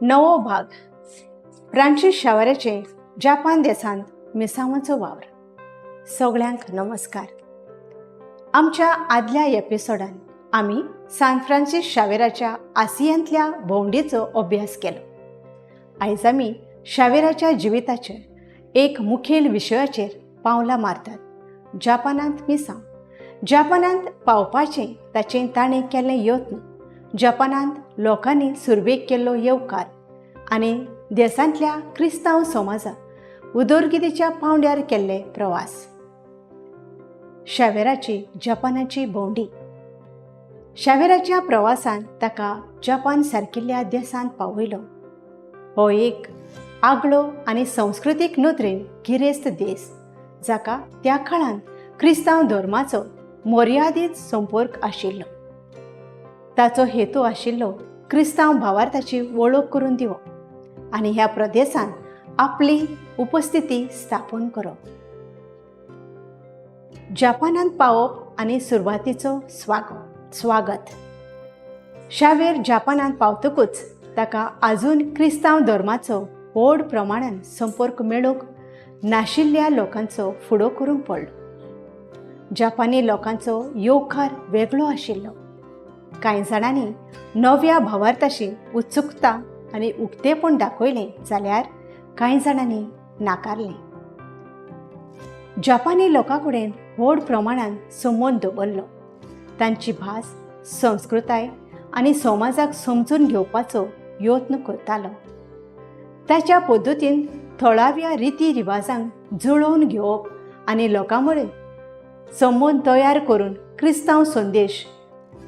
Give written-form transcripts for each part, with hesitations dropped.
णवो भाग. फ्रांसीस शावेराचें जापान देसांत मिसांवाचो वावर. सगळ्यांक नमस्कार. आमच्या आदल्या एपिसोडान आमी सान फ्रांसीस शावेराच्या आसियांतल्या भोंवडेचो अभ्यास केलो. आयज आमी शावेराच्या जिविताचेर एक मुखेल विशयाचेर पावलां मारतात, जापानांत मिसांव. जापानांत पावपाचें ताचें ताणें केल्लें यत्न, जपानांत लोकांनी सुरवेक केल्लो येवकार आनी देसांतल्या क्रिस्तांव समाजाक उदरगतीच्या पावंड्यार केल्ले प्रवास. शावेराची जपानाची भोंवडी. शावेराच्या प्रवासान ताका जपान सारकिल्ल्या देशांत पावयलो. हो एक आगळो आनी संस्कृतीक नदरेन गिरेस्त देश, जाका त्या काळांत क्रिस्तांव धर्माचो मर्यादीत संपर्क आशिल्लो. ताचो हेतू आशिल्लो क्रिस्तांव भावार्थाची वळख करून दिवप आनी ह्या प्रदेशांत आपली उपस्थिती स्थापन करप. जपानांत पावप आनी सुरवातीचो स्वागत. शावेर जपानांत पावतकूच ताका आजून क्रिस्तांव धर्माचो व्हड प्रमाणान संपर्क मेळूंक नाशिल्ल्या लोकांचो फुडो करूंक पडलो. जपानी लोकांचो येवकार वेगळो आशिल्लो. कांय जाणांनी नव्या भावार्थाशी उत्सुकता आनी उक्तेपण दाखयलें जाल्यार कांय जाणांनी नाकारलें. जपानी लोकां कडेन व्हड प्रमाणान संबंद दवरलो. तांची भास, संस्कृताय आनी समाजाक समजून घेवपाचो यत्न करतालो. ताच्या पद्दतीन थळाव्या रिती रिवाजांक जुळोवन घेवप आनी लोकां मदें संबंद तयार करून क्रिस्तांव संदेश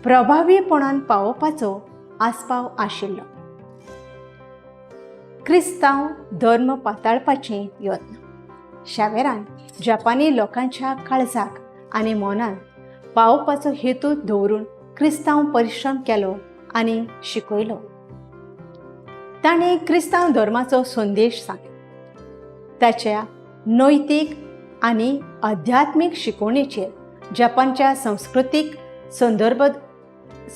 प्रभावीपणान पावोवपाचो आस्पाव आशिल्लो. क्रिस्तांव धर्म पाताळपाचे यत्न. शावेरान जपानी लोकांच्या काळजाक आनी मनान पावोवपाचो हेतू दवरून क्रिस्तांव परिश्रम केलो आनी शिकयलो. ताणें क्रिस्तांव धर्माचो संदेश सांगलो. ताच्या नैतीक आनी अध्यात्मीक शिकवणेचेर जपानच्या संस्कृतीक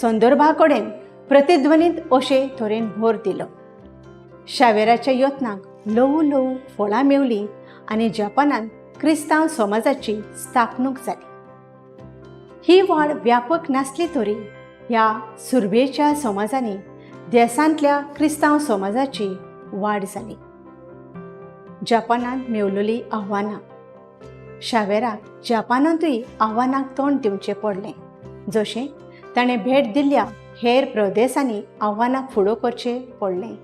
संदर्भा कडेन प्रतिध्वनीत अशे तरेन भर दिलो. शावेराच्या यत्नाक ल्हवू ल्हवू फळां मेवलीं आनी जपानांत क्रिस्तांव समाजाची स्थापणूक जाली. ही वाड व्यापक नासली तरी ह्या सुरवेच्या समाजांनी देशांतल्या क्रिस्तांव समाजाची वाड जाली. जपानांत मेवलेलीं आव्हानां. शावेराक जपानांतूय आव्हानांक तोंड दिवचें पडलें, जशें ताणें भेट दिल्ल्या हेर प्रदेशांनी आव्हानांक फुडो करचें पडलें.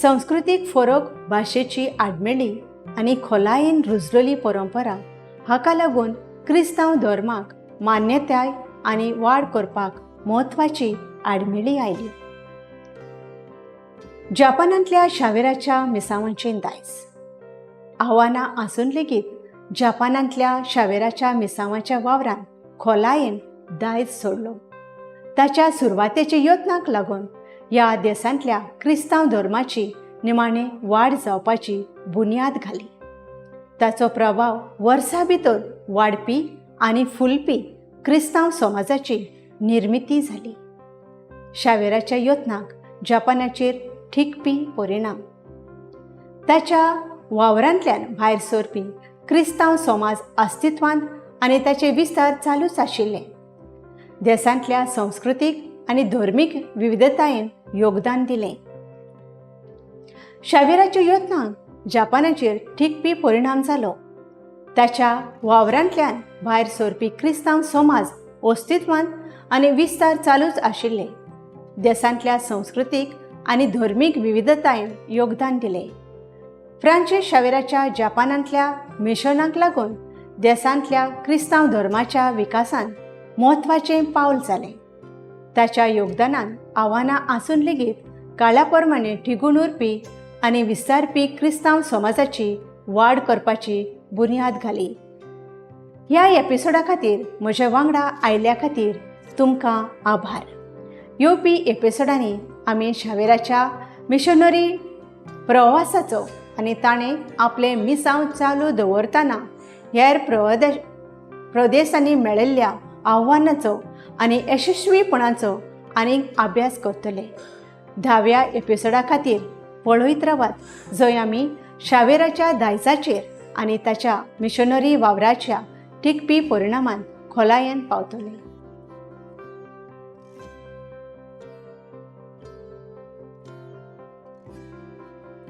संस्कृतीक फरक, भाशेची आडमेळी आनी खोलायेन रुजलेली परंपरा हाका लागून क्रिस्तांव धर्माक मान्यताय आनी वाड करपाक म्हत्वाची आडमेळी आयली. जपानांतल्या शावेराच्या मिसांवाचें दायज. आव्हानां आसून लेगीत जपानांतल्या शावेराच्या मिसांवाच्या वावरान खोलायेन दायज सोडलो. ताच्या सुरवातेच्या यत्नाक लागून ह्या देशांतल्या क्रिस्तांव धर्माची निमाणे वाड जावपाची बुन्याद घाली. ताचो प्रभाव वर्सां भितर वाडपी आनी फुलपी क्रिस्तांव समाजाची निर्मिती जाली. शावेराच्या यत्नाक जपानाचेर ठिकपी परिणाम. ताच्या वावरांतल्यान भायर सरपी क्रिस्तांव समाज अस्तित्वांत आनी ताचे विस्तार चालूच आशिल्ले. देशांतल्या संस्कृतीक आनी धर्मीक विविधतायेन योगदान दिलें. शावेराच्या यत्नांक जपानाचेर ठिकपी परिणाम जालो. ताच्या वावरांतल्यान भायर सरपी क्रिस्तांव समाज अस्तित्वांत आनी विस्तार चालूच आशिल्ले. देशांतल्या संस्कृतीक आनी धर्मीक विविधतायेन योगदान दिलें. फ्रांसीस शावेराच्या जपानांतल्या मिशनाक लागून देशांतल्या क्रिस्तांव धर्माच्या विकासांत म्हत्वाचें पावल जालें. ताच्या योगदानान आव्हानां आसून लेगीत काळा प्रमाणे ठिगून उरपी आनी विस्तारपी क्रिस्तांव समाजाची वाड करपाची बुन्याद घाली. ह्या एपिसोडा खातीर म्हज्या वांगडा आयिल्ल्या खातीर तुमकां आभार. येवपी एपिसोडांनी आमी शावेराच्या मिशनरी प्रवासाचो आनी ताणें आपलें मिसांव चालू दवरतना हेर प्रदेशांनी मेळिल्ल्या आव्हानाचो आनी यशस्वीपणाचो आनीक अभ्यास करतले. धाव्या एपिसोडा खातीर पळयत रावात, जंय आमी शावेराच्या दायजाचेर आनी ताच्या मिशनरी वावराच्या टिकपी परिणामान खोलायेन पावतले.